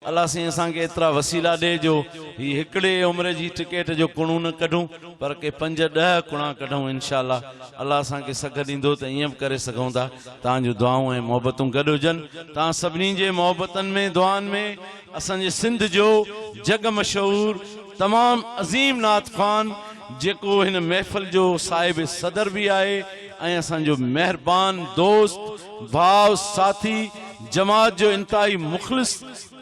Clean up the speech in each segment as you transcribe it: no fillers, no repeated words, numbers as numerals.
الله سائين اسان کي ايترا وسيلا ڏي جو هي هڪڙي عمري جي ٽڪيٽ جو ڪڻو نه ڪڍون پر ڪي پنج ڏهه ڪڻا ڪڍون انشاء الله الله اسان کي سگهه ڏيندو ته ائين به ڪري سگهون ٿا توهان جون دعائون ۽ محبتون گڏ هجن توهان سڀني جي محبتن ۾ دعائن ۾ اسان جي سنڌ جو جڳ مشهور تمام عظيم نعت خوان جيڪو هن محفل جو صاحب صدر به آهي ۽ اسان جو مهربان دوست ڀاء ساٿي جماعت جو انتهائي مخلص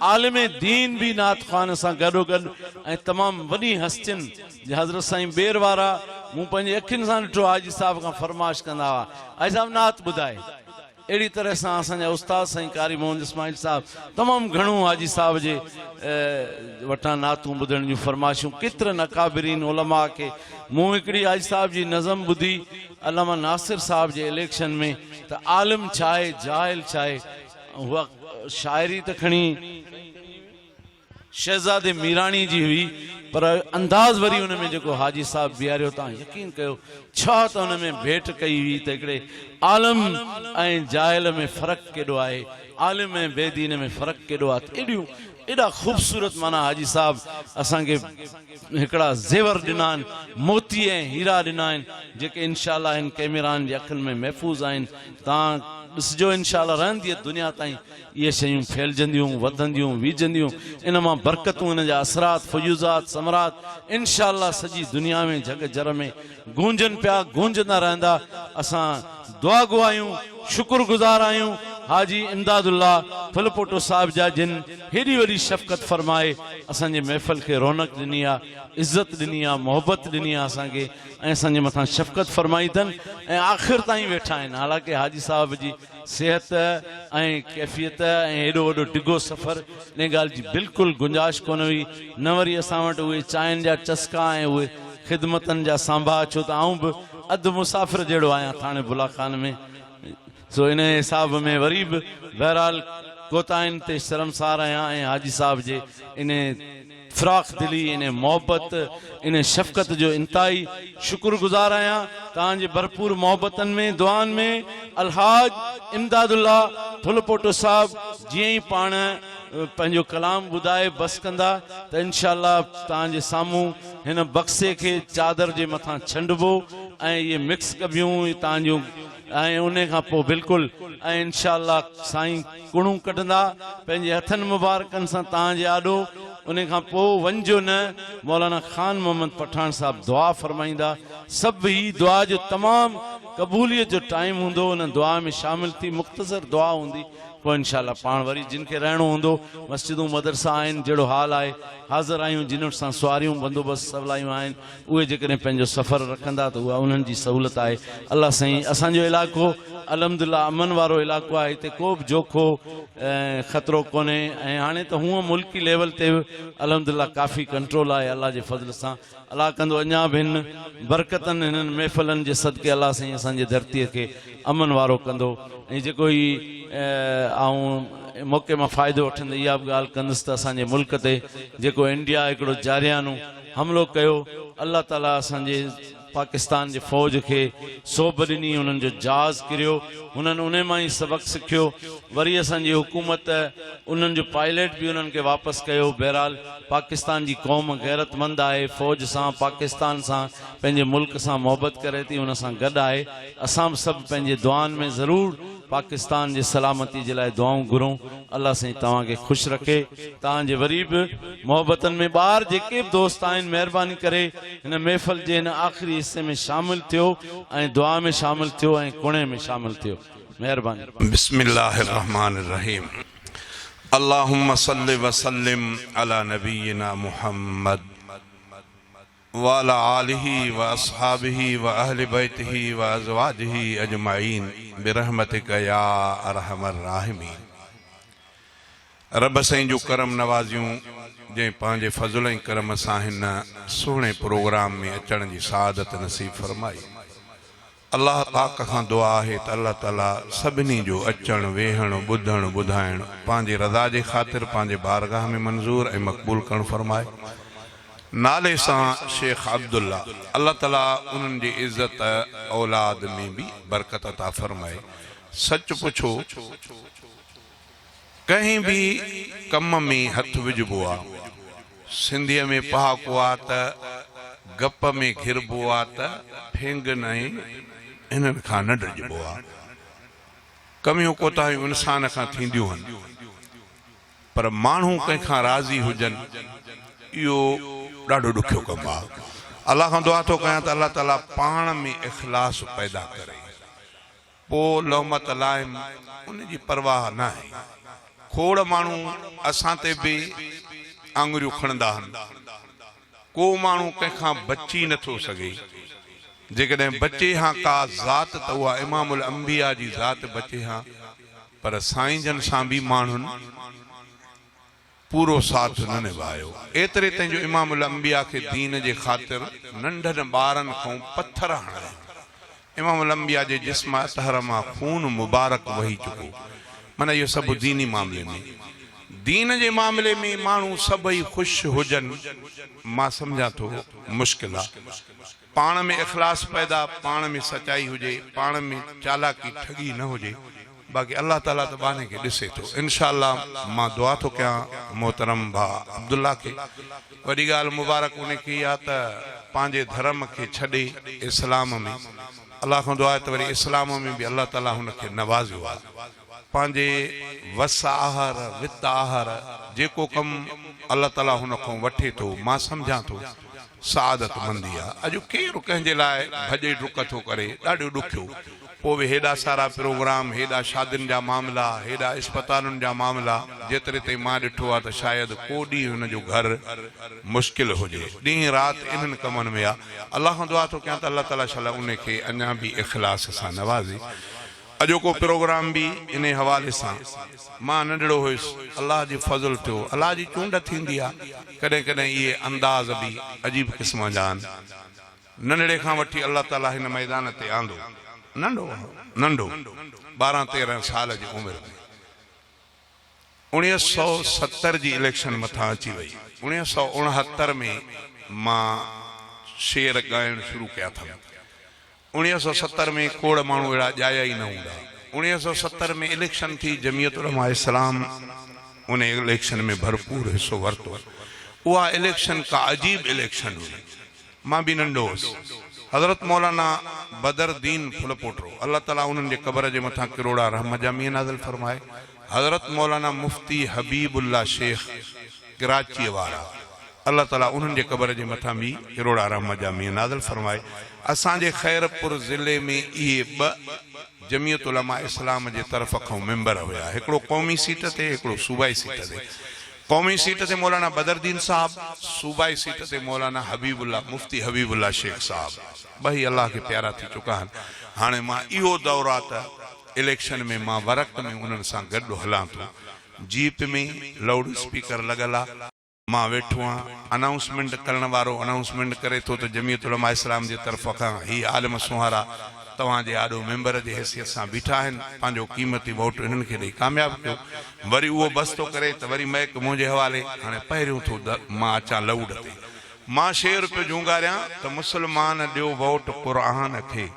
عالم دين به نعت خوان سان گڏوگڏ ۽ تمام وڏي هستين جي حضرت سائين ٻير وارا مون پنهنجي اکين سان ڏٺو حاجي صاحب کان فرمائش ڪندا هئا حاجي صاحب نعت ٻڌائي اهڙي طرح سان اسان جا استاد سائين قاري محمد اسماعيل صاحب تمام گهڻو حاجي صاحب جي وٽان نعتون ٻڌڻ جون فرمائشون ڪيترن اڪابرين علماء کي مون هڪڙي حاجي صاحب جي نظم ٻڌي علامه ناصر صاحب جي اليڪشن ۾ ته عالم ڇاهي جاهل ڇاهي اها شاعري ته کڻي شهزادي ميراڻي جي هئي پر انداز وري ان ۾ جيڪو حاجي صاحب بيهاريو تان يقين ڪيو ڇا ته ان ۾ ڀيٽ ڪئي هئي ته هڪڙي عالم ۽ جاهل ۾ فرق ڪيڏو آهي عالم ۽ بي دين ۾ فرق ڪيڏو آهي ته ايڏيون ايڏا خوبصورت معنيٰ حاجي صاحب اسان کي هڪڙا زيور ڏنا آهن موتي ۽ هيرا ڏنا آهن جيڪي انشاء الله هن ڪئميرائن جي اکين ۾ محفوظ آهن تان ڏسجو انشاء الله رهندي دنيا تائين اهي شيون ڦهلجنديون، وڌنديون، ويجهنديون، ان مان برڪتون، ان جا اثرات، فيوضات، ثمرات انشاء الله سڄي دنيا ۾ جڳ جر ۾ گونجن پيا، گونجندا رهندا. اسان دعاگو آهيون، شڪر گذار آهيون حاجي امداد الله ڦلپوٽو صاحب جا جن هيڏي وڏي شفقت فرمائي اسان جي محفل کي رونق ڏني آ، عزت ڏني آ، محبت ڏني آ اسان کي ۽ اسان جي مٿان شفقت فرمائي اٿن ۽ آخر تائين ويٺا آهن حالانڪه حاجي صاحب جي صحت ۽ ڪيفيت ۽ ايڏو وڏو ڊگهو سفر انهي ڳالهه جي بلڪل گنجائش ڪونه هئي نه وري اسان وٽ اهي چانهن جا چسڪا ۽ اهي خدمتن جا سانڀاها ڇو ته آئون به اڌ مسافر جهڙو آهيان ٿاڻي بلا خان ۾ سو انهي حساب ۾ وري به بهرحال ڪوتاهين تي شرمسار آهيان ۽ حاجي صاحب جي انهي فراخ دلي، انهي محبت، انهي شفقت جو انتهائي شڪر گذار آهيان. توهان جي ڀرپور محبتن ۾ دعائن ۾ الحاج امداد الله ٿلهپوٽو صاحب جيئن ئي پاڻ پنهنجو ڪلام ٻڌائي بس ڪندا ته انشاء الله توهان جي سامهون هن بڪسي کي چادر جي مٿان ڇنڊبو ۽ اهي مڪس ڪبيون توهان جون ۽ انهي کان پوء بلڪل ۽ انشاء الله سائين ڪڻون ڪڍندا پنهنجي هٿن مبارڪن سان توهان جي آڏو انهي کان پوء وڃجو نه مولانا خان محمد پٺاڻ صاحب دعا فرمائيندا سڀ هي دعا جو تمام قبوليت جو ٽائيم هوندو ان دعا ۾ شامل ٿي مختصر دعا هوندي پوء انشاء الله پاڻ وري جن کي رهڻو هوندو مسجدون مدرسا آهن جهڙو حال آهي حاضر آهيون جن وٽ سان سواريون بندوبست سولايون آهن اهي جيڪڏهن پنهنجو سفر رکندا ته اها انهن جي سهولت آهي. الله سائين اسان جو علائقو الحمدلله امن وارو علائقو آهي هتي ڪو به جوکو ۽ خطرو ڪونهي ۽ هاڻي ته هونء ملڪي ليول تي به الحمدلله ڪافي ڪنٽرول آهي الله جي فضل سان الله ڪندو اڃا به هن برڪتن هنن محفلن جي صدقي الله سائين اسان جي ڌرتي کي امن وارو ڪندو ۽ جيڪو هي آئون موقعي مان فائدو وٺندي اها به ڳالهه ڪندس ته اسان جي ملڪ تي جيڪو انڊيا هڪڙو جارحانو حملو ڪيو الله تعالي اسان جي پاڪستان جي فوج کي سوڀ ڏني انهن جو جهاز ڪريو هنن انهي مان ئي سبق سکيو وري اسان جي حڪومت انهن جو پائليٽ به انهن کي واپس ڪيو بهرحال پاڪستان جي قوم غيرت مند آهي فوج سان پاڪستان سان پنهنجي ملڪ سان محبت ڪري ٿي ان سان گڏ آهي اسان به سڀ پنهنجي دعائن ۾ ضرور پاڪستان جي سلامتي جي لاء دعائون گهرون الله سائين توهان کي خوش رکي توهان جي وري به محبتن ۾ ٻاهر جيڪي به دوست آهن مهرباني ڪري هن محفل جي هن آخري حصي ۾ شامل ٿيو ۽ دعا ۾ شامل ٿيو ۽ ڪڻي ۾ شامل ٿيو مهرباني. بسم الله الرحمن الرحيم اللهم صل وسلم علي نبينا محمد وعلي آله واصحابه واهل بيته وازواجه اجمعين برحمتک يا ارحم الراحمين رب سائين جون ڪرم نوازيون جنهن پنهنجي فضل ۽ ڪرم سان هن سهڻي پروگرام ۾ اچڻ جي سعادت نصيب فرمائي. الله پاڪ کان دعا آهي ته الله تعالي سڀني جو اچڻ، ويهڻ، ٻڌڻ، ٻڌائڻ پنهنجي رضا جي خاطر پنهنجي بارگاهه ۾ منظور ۽ مقبول ڪرڻ فرمائي. نالي سان شيخ عبدالله الله تعالي انهن جي عزت اولاد ۾ به برڪت عطا فرمائي. سچ پڇو. ڪنهن به ڪم ۾ هٿ وجهبو آ. سنڌيء ۾ پهاڪو آ ته گپ ۾ گهربو آ ته ڦينگن ۽ انهن کان نه ڊڄبو آ. ڪميون ڪوتاهيون انسان کان ٿينديون هن. پر ماڻهو ڪنهن کان راضي هجن اهو ڏاڍو ڏکيو ڪم آ. الله کان دعا ٿو ڪيان ته الله تعالي پاڻ ۾ اخلاص پيدا ڪري. پوء لومت لائم ان جي پرواهه ناهي. کوڙ ماڻهو اسان تي به آڱريون کڻندا هن. ڪو ماڻهو ڪنهن کان بچي نه ٿو سگهي. جيڪڏهن بچي هان ڪا ذات ته اها امام الانبياء جي ذات بچي هان پر سائين جن سان به ماڻهن پورو ساٿ نه نڀايو. ايتري تائين جو امام الانبياء کي دين جي خاطر ننڍن ٻارن کئون پٿر هڻايائون. امام الانبياء جي جسم اطهر مان خون مبارڪ وهي چڪو. معنيٰ اهو سڀ ديني معاملي ۾. دين جي معاملي ۾ ماڻهو سڀئي خوش هجن مان سمجهان ٿو مشڪل آ. پاڻ ۾ اخلاص پيدا، پاڻ ۾ سچائي هجي، پاڻ ۾ چالاڪي ٺڳي نه هجي، باقي الله تعالي ته ٻانهي کي ڏسي ٿو. انشاء الله مان دعا ٿو ڪيان محترم ڀاء عبدالله کي. وڏي ڳالهه مبارڪ انهي کي اها ته پنهنجي ڌرم کي ڇڏي اسلام ۾ الله کان دعا آهي ته وري اسلام ۾ به الله تعالي هن کي نوازيو آهي. پنهنجي وس آهر، وت آهر جيڪو ڪم الله تعالي هن کان وٺي ٿو مان سمجهان ٿو سعادت مندي آ. اڄ ڪير ڪنهن جي لاء ڀڄي ڊڪ ٿو ڪري، ڏاڍو ڏکيو. پوء به هيڏا سارا پروگرام، هيڏا شادين جا معاملا، هيڏا اسپتالن جا معاملا، جيتري تائين مان ڏٺو آ ته شايد ڪو ڏينهن هن جو گهر مشڪل هجي. ڏينهن رات انهن ڪمن ۾ آ. الله کان دعا ٿو ڪيان ته الله تعاليٰ شل انهي کي اڃا به اخلاص سان نوازي. اڄوڪو پروگرام به انهي حوالي سان. مان ننڍڙو هيس، الله جي فضل ٿيو، الله جي چونڊ ٿيندي آ، ڪڏهن ڪڏهن اهي انداز به عجيب قسم جا آهن. ننڍڙي کان وٺي الله تعاليٰ هن ميدان تي آندو. ننڍو هو، ننڍو، 12 13 سال جي عمر ۾. 1970 جي اليڪشن مٿان اچي وئي. 1969 ۾ مان شعر ڳائڻ شروع ڪيا اٿم. 1970 ۾ کوڙ ماڻهو اهڙا ڄايا ئي نه هوندا. 1970 ۾ اليڪشن ٿي، جمعيت علماء اسلام ان اليڪشن ۾ ڀرپور حصو ورتو. اها اليڪشن ڪا عجيب اليڪشن هئي. مان به ننڍو هوس. حضرت مولانا بدر دين ڦلپوٽرو، الله تعاليٰ انهن جي قبر جي مٿان ڪروڙها رحمت جا مينهن نازل فرمائي، حضرت مولانا مفتي حبيب الله شيخ ڪراچيء وارا، الله تعاليٰ انهن جي قبر جي مٿان به ڪروڙها رحمت جا مينهن نازل فرمائي. اسان جي خيرپور ضلعي ۾ اهي ٻه جمعيت علماء اسلام جي طرف کان ميمبر هيا، هڪڙو قومي سيٽ تي، هڪڙو صوبائي سيٽ تي. قومي سيٽ تي مولانا بدر دين صاحب، صوبائي سيٽ تي مولانا حبيب الله، مفتي حبيب الله شيخ صاحب، ٻئي الله کي پيارا ٿي چڪا آهن. هاڻي مان اهو دور آ ته اليڪشن ۾ مان ورڪ ۾ انهن سان گڏ هلان ٿو. جيپ ۾ لائوڊ اسپيڪر لڳل آ. مان ويٺو آهيان، انائونسمينٽ ڪرڻ وارو انائونسمينٽ ڪري ٿو ته جمعيت علماء اسلام جي طرف کان هي عالم سونهارا توهان جي آڏو ميمبر جي حيثيت سان بيٺا آهن، پنهنجو قيمتي ووٽ انهن کي ڏئي ڪامياب ڪيو. وري اهو بس ٿو ڪري ته وري مئڪ منهنجي حوالي، هاڻي پهريون ٿو مان اچان لئوڊ تي. مان شعر پيو جهونگاريان ته مسلمان ڏيو ووٽ قرآن کي،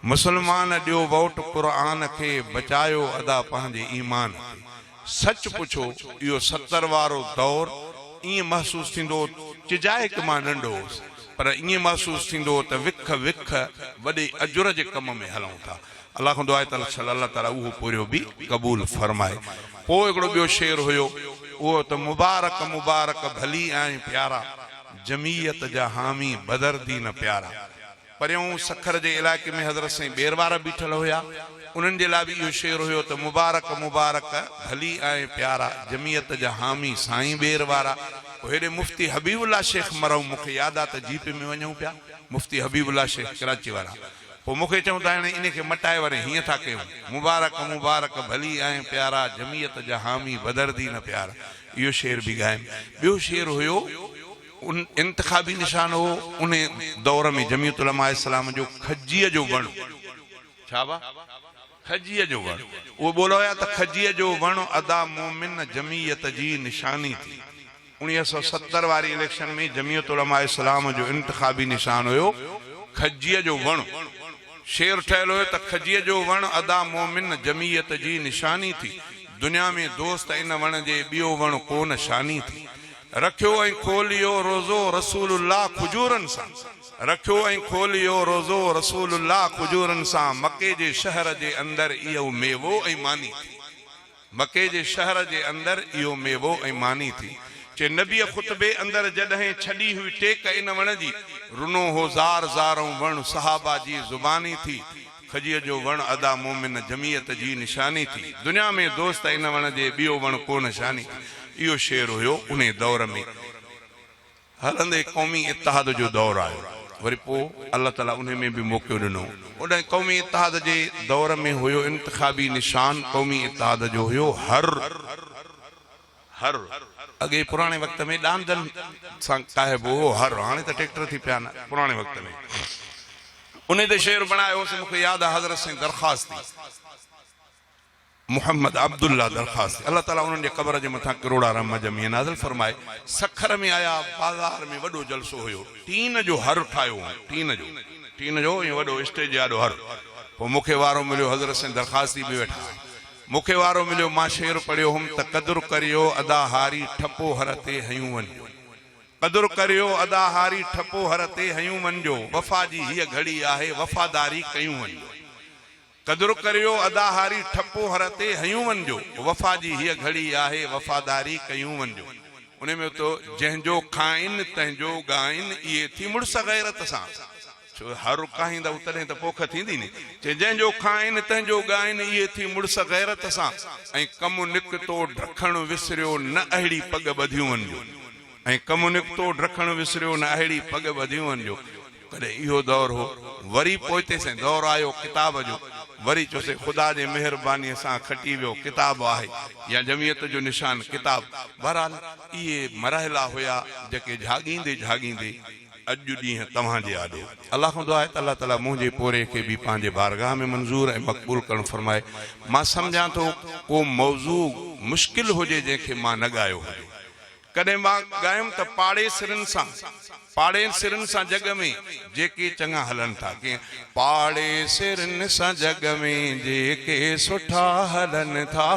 مسلمان ڏيو ووٽ قرآن کي، بچايو ادا پنهنجي ايمان کي. سچ پڇو اهو 70 وارو دور ائين محسوس ٿيندو هو چجائڪ مان ننڍو هوس پر ائين محسوس ٿيندو هو ته وک وک وڏي اجر جي ڪم ۾ هلون ٿا. الله کان دعا آهي ته شل الله تعالي اهو پورهيو به قبول فرمائي. پوء هڪڙو ٻيو شعر هيو اهو ته مبارڪ مبارڪ ڀلي آئين پيارا جمعيت جا حامي بدر دين پيارا. پريون سکر جي علائقي ۾ حضرت سائين ٻير وارا بيٺل هيا، انهن جي لاء به اهو شعر هيو ته مبارڪ مبارڪ ڀلي آئين پيارا، جمعيت جا حامي سائين ٻير وارا. پوء هيڏي مفتي حبيب الله شيخ مرحوم مون کي ياد آ ته جيپ ۾ وڃون پيا، مفتي حبيب الله شيخ ڪراچي وارا. پوء مون کي چون ته هاڻي انهي کي مٽائي وري هيئن ٿا ڪيون، مبارڪ مبارڪ ڀلي آئين پيارا، جمعيت جا حامي بدر دين پيارا. اهو شعر به ڳايم. ٻيو شعر هيو. ان انتخابي نشان هو انهي دور ۾ جمعيت علماء اسلام جو کجيء جو وڻ. ڇا با؟ کجيء جو وڻ. اهي ٻول هيا ته کجيء جو وڻ ادا مومن جمعيت جي نشاني ٿي. 1970 واري اليڪشن ۾ جمعيت علماء اسلام جو انتخابي نشان هيو کجيء جو وڻ. شعر ٺهيل هيو ته کجيء جو وڻ ادا مومن جمعيت جي نشاني ٿي. دنيا ۾ دوست ان وڻ جي ٻيو وڻ ڪو نه شاني ٿي. رکيو ۽ کوليو روضو رسول الله کجورن سان. رکيو ۽ کوليو روضو رسول الله کجورن سان مڪي جي شهر جي اندر اهو ميوو ۽ ماني ٿي. مڪي جي شهر جي اندر اهو ميوو ۽ ماني ٿي. چي نبيء خطبي اندر جڏهن ڇڏي هئي ٽيڪ ان وڻ جي، رنو هو زار زارئون وڻ صحابه جي زباني ٿي. کجيء جو وڻ ادا مومن جمعيت جي نشاني ٿي. دنيا ۾ دوست ان وڻ جي ٻيو وڻ ڪو نه شاني ٿي. اهو شعر هيو انهي دور ۾. هلندي قومي اتحاد جو دور آيو. وري پوء الله تعاليٰ انهي ۾ به موقعو ڏنو. اوڏانهن قومي اتحاد جي دور ۾ هيو انتخابي نشان قومي اتحاد جو هيو هر. هر. اڳي پراڻي وقت ۾ ڏاندن سان ڪاهبو هو هر، هاڻي ته ٽيڪٽر ٿي پيا آهن. پراڻي وقت ۾ انهي تي شعر بڻايو هوسين، مون کي ياد آهي حضرت سائين درخواستي محمد عبدالله درخواستي الله تعالي انهن جي قبر جي مٿان ڪروڙا رحمت جا مينهن نازل فرمائي، سکر ۾ آيا، بازار ۾ وڏو جلسو هيو، ٽين جو هر ٺاهيو هئائون، ٽين جو، ٽين جو ائين وڏو اسٽيج جي آڏو هر، پوء مون کي وارو مليو، حضرت سائين درخواستي به ويٺا هئا. مون کي وارو مليو مان شعر پڙهيو هوم ته قدر ڪريو ادا هاري ٺپو هر تي هنيون وڃجو قدر ڪريو ادا هاري ٺپو هر تي هنيون وڃجو وفا جي هيء گهڙي آهي وفاداري ڪيون وڃجو قدر ڪريو ادا هاري ٺپو هر تي هنيون وڃجو وفا جي هيء گهڙي آهي وفاداري ڪيون وڃجو انهي ۾ اتو جنهن جو کائن تنهن جو ڳائن اهي ٿي مڙس غيرت سان ڇو هر ڪاهيندؤ تڏهن ته پوک ٿيندي ني. چي جنهن جو کائن تنهن جو ڳائن اهي ٿي مڙس غيرت سان ۽ ڪم نڪتو ڊکڻ وسريو نه اهڙي پڳ ٻڌيون وڃجو ۽ ڪم نڪتو ڊکڻ وسريو نه اهڙي پڳ ٻڌيون وڃجو ڪڏهن اهو دور هو وري پوئتي سين دور آيو ڪتاب جو وري چيوسين خدا جي مهربانيء سان کٽي ويو ڪتاب آهي يا جمعيت جو نشان ڪتاب بهرحال اهي مرحلا هيا جيڪي جهاڳيندي جهاڳيندي اڄ ڏينهن توهان جي آڏو الله کان دعا آهي ته الله تعالي منهنجي پورهيي کي به پنهنجي بارگاهه ۾ منظور ۽ مقبول ڪرڻ فرمائي. مان سمجهان ٿو ڪو موضوع مشڪل هجي جنهن کي مان نه ڳايو هجي. ڪڏهن مان ڳايم ته پاڙيسرين سان پاڙيسرين سان جڳ ۾ جيڪي چڱا هلن ٿا ڪيئن پاڙيسرين سان جڳ ۾ جيڪي سٺا هلن ٿا.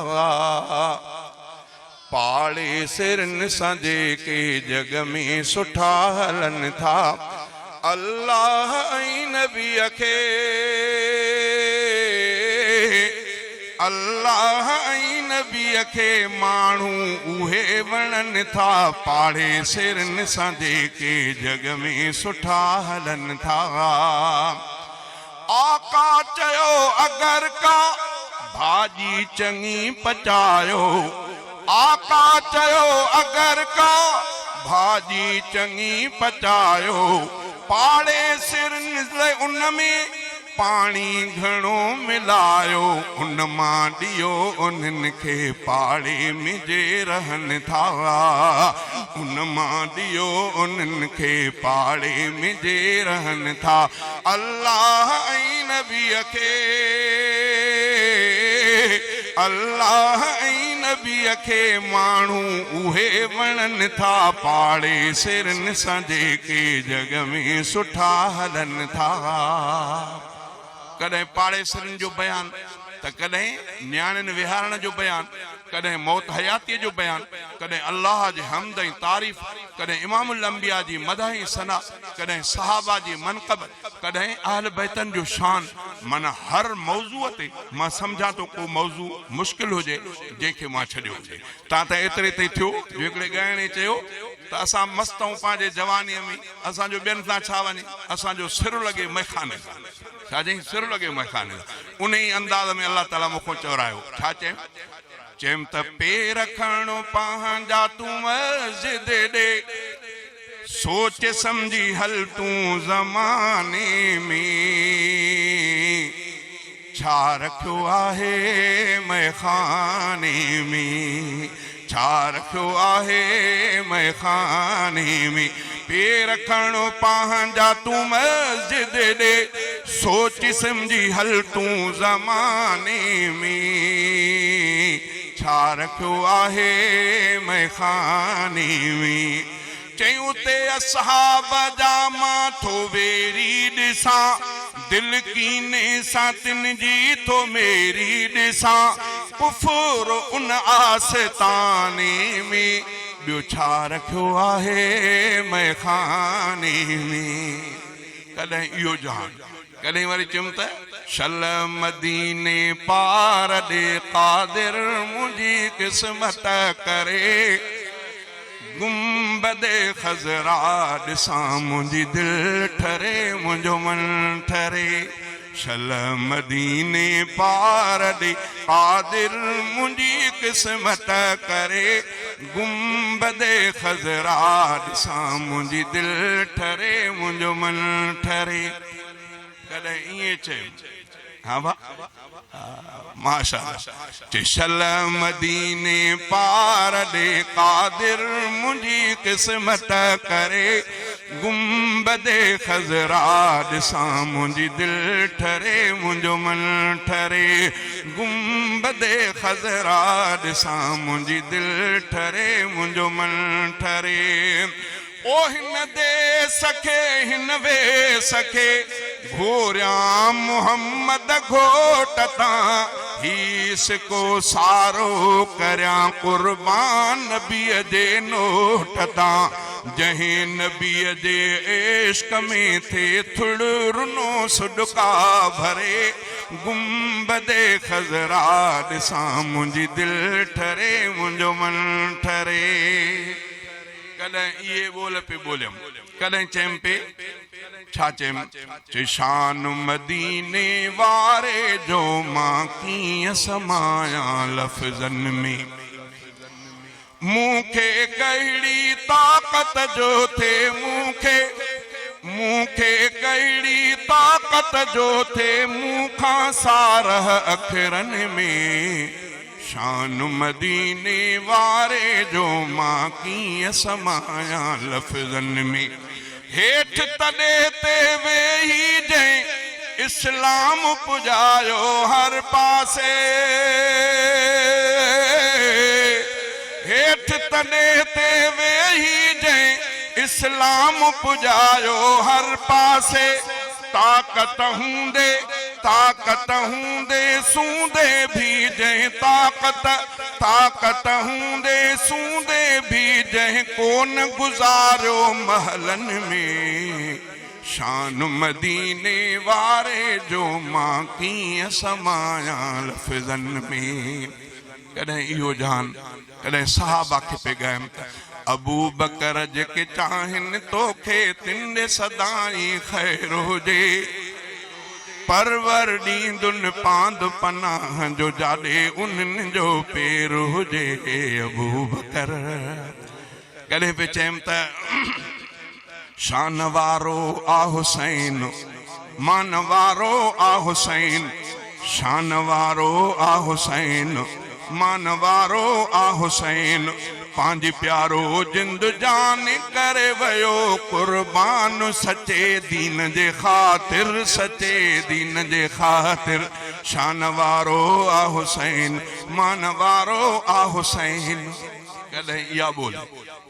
پاڙيسرين سان جيڪي جڳ ۾ سٺا هلن ٿا، الله ۽ نبيء کي، الله ۽ نبيء کي ماڻهو اهي وڻن ٿا، پاڙيسرين سان جيڪي جڳ ۾ سٺا هلن ٿا. آقا چيو اگر ڪا ڀاڄي چڱي پچايو آقا چيو اگر ڪا ڀاڄي چڱي پچايو پاڙيسرين لئه ان ۾ پاڻي گهڻو ملايو ان مان ڏيو انهن کي پاڙي ۾ جي رهن ٿا ان مان ڏيو انهن کي پاڙي ۾ جي رهن ٿا الله ۽ نبيء کي الله ۽ نبيء کي ماڻهو اهي وڻن ٿا پاڙيسرين سان جيڪي جڳ ۾ سٺا هلن ٿا. ڪڏهن پاڙيسرين جو بيان ته ڪڏهن نياڻين ويهارڻ جو بيان، ڪڏهن موت حياتيء جو بيان، ڪڏهن الله جي حمد ۽ تعريف، ڪڏهن امام الانبياء جي مدح ۽ ثنا، ڪڏهن صحابه جي منقبت، ڪڏهن اهل بيتن جو شان، معنيٰ هر موضوع تي مان سمجهان ٿو ڪو موضوع مشڪل هجي جنهن کي مان ڇڏيو هجي. تان ته ايتري تائين ٿيو جو هڪڙي ڳائڻي چيو ته اسان مست آهيون پنهنجي جوانيء ۾، اسان جو ٻين سان ڇا وڃي، اسان جو سر لڳي مئخاني سان. ڇا چيائين؟ سر لڳي مئخاني سان. انهيء انداز ۾ الله تعاليٰ مون کان چورايو. ڇا چيم؟ چيم ته پير کڻ پنهنجا تون مسجد ڏي، سوچ سمجهي هل تون زماني ۾. ڇا رکيو آهي مئخاني ۾، ڇا رکيو آهي مئخاني ۾. پير کڻ پنهنجا تون مسجد ڏي، سوچ سمجهي هل تون زماني ۾. ڇا رکيو آهي مئخاني ۾. چيائين اتي اصحاب جا مان ٿو ويري ڏسان. دل ڪيني سان تن جي ٿو ميري ڏسان، ڪفر ان آستاني ۾، ٻيو ڇا رکيو آهي مئخاني ۾. ڪڏهن اهو جهان، ڪڏهن وري چيم ته شل مديني پار ڏي قادر منهنجي قسمت ڪري. گنبد خضرا ڏسان منهنجي دل ٺري منهنجو من ٺري شل مديني پار ڏي قادر منهنجي قسمت ڪري گنبد خضرا ڏسان منهنجي دل ٺري منهنجو من ٺري. ڪڏهن ائين چيم ها ڀا ماشاء الله چي شل مديني پار ڏي قادر منهنجي قسمت ڪري گنبد خضرا ڏسان منهنجي دل ٺري منهنجو من ٺري گنبد خضرا ڏسان منهنجي دل ٺري منهنجو من ٺري. او هن ديس کي هن ويس کي گهوريان محمد گهوٽ تان هي سڪو سارو ڪريان قربان نبيء جي نوٽ تان جنهن نبيء جي عشق ۾ ٿئي ٿڙ رنو سڏڪا ڀري گنبد خضرا ڏسان منهنجي دل ٺري منهنجو من ٺري. ڪڏهن اهي ٻول پئي ٻوليم، ڪڏهن چيم پئي، ڇا چيم؟ چي شان مديني واري جو مان ڪيئن سمايان لفظن ۾، مون کي ڪهڙي طاقت جو ٿئي مون کي، مون کي ڪهڙي طاقت جو ٿئي مون کان سارهه اکرن ۾. شان مديني واري جو مان ڪيئن سمايان لفظن ۾. هيٺ تڏي تي ويهي جنهن اسلام پڄايو هر پاسي. هيٺ تڏي تي ويهي جنهن اسلام پڄايو هر پاسي. طاقت هوندي، طاقت هوندي سوندي ڀي جنهن طاقت، طاقت هوندي سوندي ڀي جنهن ڪونه گذاريو محلن ۾، شان مديني واري جو مان ڪيئن سمايان لفظن ۾. ڪڏهن اهو جهان، ڪڏهن صحابه کي پئي ڳايم ته ابوبڪر جيڪي چاهين توکي تن ڏي سدائين خير هجي، پرور ڏيندن پاند پناهه جو جاڏي انهن جو پير هجي. ابوبڪر ڪڏهن پئي چيم ته شان وارو آ حسين، مان وارو آ حسين، شان وارو آ حسين، مان وارو آ حسين، پنهنجي پيارو جند جان ڪري ويو قربان سچي دين جي خاطر، سچي دين جي خاطر، شان وارو آ حسين، مان وارو آ حسين. ڪڏهن اها ٻولي.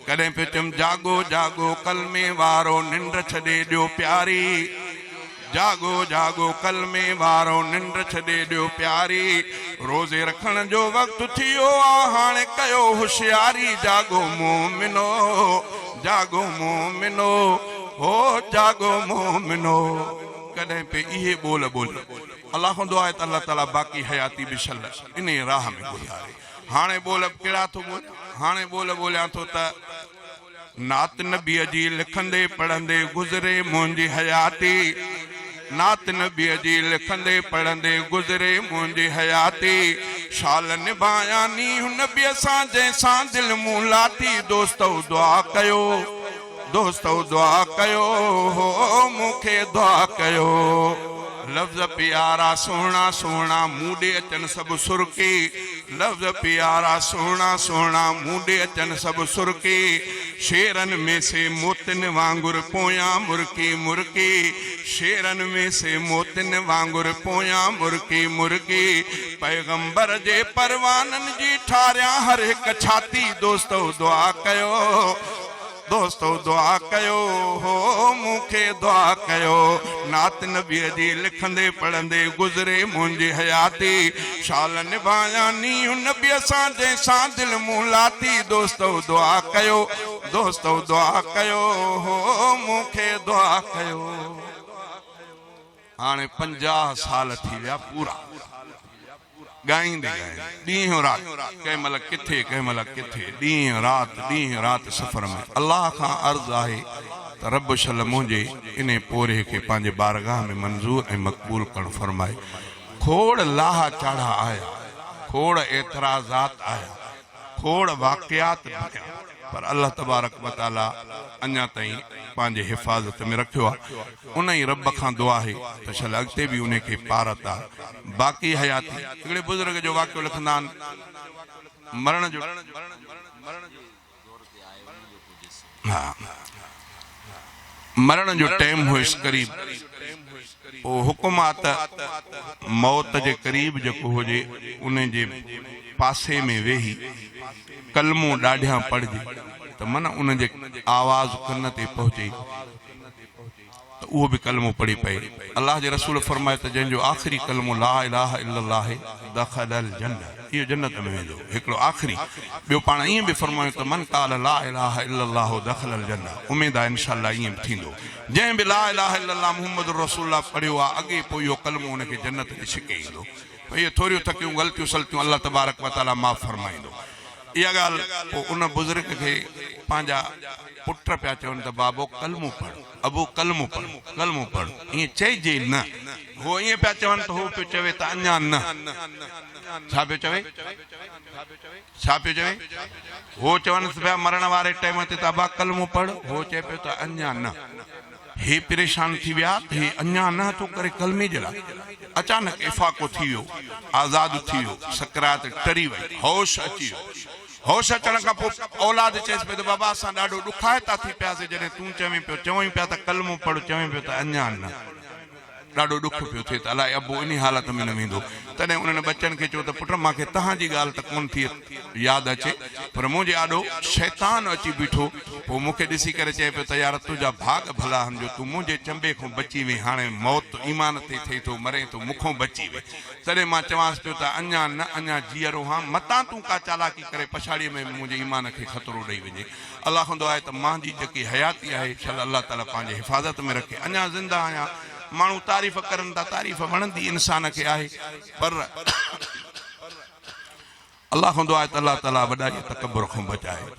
ڪڏهن پيو چيم جاڳو جاڳو ڪلمي وارو ننڊ ڇڏي ڏيو پياري جاڳو جاڳو ڪلمي وارو ننڊ ڇڏي ڏيو پياري روزي رکڻ جو وقت ٿيو آ هاڻي ڪيو هوشياري جاڳو مومنو جاڳو مومنو هو جاڳو مومنو ڪڏهن پئي اهي ٻول ٻوليم الله کان دعا آهي ته الله تعالي باقي حياتي به شل انهي راهه ۾ گذاري. هاڻي ٻول ڪهڙا ٿو ٻوليان؟ هاڻي ٻول ٻوليان ٿو ته نعت نبيء جي لکندي پڙهندي گذري منهنجي حياتي نعت نبيء جي لکندي پڙهندي گذري منهنجي حياتي شال نڀايان نينهن نبيء سان جنهن سان دل مون لاتي دوستؤ دعا ڪيو دوستؤ دعا ڪيو هو مون کي دعا ڪيو لفظ پيارا سهڻا سهڻا مون ڏي اچن سڀ سرڪي لفظ پيارا سهڻا سهڻا مون ڏي اچن سڀ سرڪي شعرن ۾ سي موتين وانگر پويان مرڪي مرڪي شعرن ۾ سي موتين وانگر پويان مرڪي مرڪي پيغمبر جي پروانن جي ٺاريان هر هڪ ڇاتي دوستؤ دعا ڪيو. دوستو دعا ڪيو هو مون کي دعا ڪيو. ڪيو. نعت نبيء جي لکندي پڙهندي گذري منهنجي حياتي. شال نڀايان نينهن نبيء سان جنهن سان دل مون لاتي. دوستؤ دعا ڪيو دوستؤ دعا ڪيو هو مون کي دعا ڪيو. هاڻي 50 سال ٿي ويا پورا. ڳائيندي ڳائيندي ڏينهن رات ڪنهن مهل ڪٿي ڪنهن مهل ڪٿي ڏينهن رات ڏينهن رات سفر ۾ الله کان عرض آهي ته رب شل منهنجي انهي پورهيي کي پنهنجي بارگاهه ۾ منظور ۽ مقبول ڪرڻ فرمائي کوڙ لاها چاڙها آيا کوڙ اعتراضات آيا کوڙ واقعات بڻيا پر الله تبارڪ و تعالي اڃا تائين پنهنجي حفاظت ۾ رکيو آهي انهي رب کان دعا آهي ته شل اڳتي به انهي کي پارت آ باقي حياتي. هڪڙي بزرگ جو واقعو لکندا آهن مرڻ جو ها مرڻ جو ٽيم هيس قريب پوء حڪم آ ته موت جي قريب جيڪو هجي انهي جي پاسي ۾ ويهي ڪلمو ڏاڍيان پڙهجي ته من ان جي آواز ڪن تي پهچي ته اهو به ڪلمو پڙهي پئي. الله جي رسول فرمايو ته جنهن جو آخري ڪلمو لا اله الا الله آهي دخل الجنه اهو جنت ۾ ويندو هڪڙو آخري ٻيو پاڻ ائين به فرمايو ته من قال لا اله الا الله دخل الجنه اميد آهي انشاء الله ائين به ٿيندو جنهن به لا اله الا الله محمد رسول الله پڙهيو آهي اڳي پوء اهو ڪلمو ان کي جنت جي ڇڪي ايندو اهي ٿوريون ٿڪيون غلطيون سلطيون الله تبارڪ وتعالي معاف فرمائيندو. اها ڳالهه پوء ان بزرگ کي پنهنجا پٽ پيا چون ته بابو ڪلمو پڙهه، ابو ڪلمو پڙهه، ڪلمو پڙهه، ائين چئجي نه. هو ائين پيا چون ته هو پيو چوي ته اڃا نه. ڇا پيو چوي؟ ڇا پيو چوي؟ هو چونس پيا مرڻ واري ٽيم تي ته ابا ڪلمو پڙهه، هو چئي پيو ته اڃا نه. هي پريشان ٿي ويا ته هي اڃا نه ٿو ڪري ڪلمي جي لاء. اچانڪ افاقو ٿي ويو، آزاد ٿي ويو، سڪرات ٽري وئي، هوش اچي ويو. هوش اچڻ کان پوء اولاد چيس پئي ته بابا اسان ڏاڍو ڏکائتا ٿي پياسين جڏهن تون چوين پيو، چوين پيا ته ڪلمو پڙهه، چوين پيو ته اڃا نه. ڏاڍو ڏک پيو ٿئي ته الائي ابو انهي حالت ۾ نه ويندو. تڏهن انهن ٻچن کي چيو ته پٽ مان کي توهان جي ڳالهه ته ڪونه ٿي ياد اچي پر منهنجي آڏو شيطان اچي بيٺو پوء مون کي ڏسي ڪري چئي پيو ته يار تنهنجا ڀاڳ ڀلا هن جو تون منهنجي چنبي کان بچي وئين هاڻي موت ايمان تي ٿئي ٿو مرين ٿو مون کان بچي وئين. تڏهن مان چوانس پيو ته اڃا نه اڃا جيئرو هان متان تون ڪا چالاڪي ڪري پڇاڙيء ۾ به منهنجي ايمان کي خطرو ڏئي وڃين. الله کان دعا آهي ته مانجي جيڪي حياتي آهي شل الله تعالي پنهنجي حفاظت ۾ رکي اڃا زنده آهيان ماڻهو تعريف ڪرن ٿا تعريف وڻندي انسان کي آهي پر الله کان دعا آهي ته الله تعالي وڏائي تڪبر کان بچائي.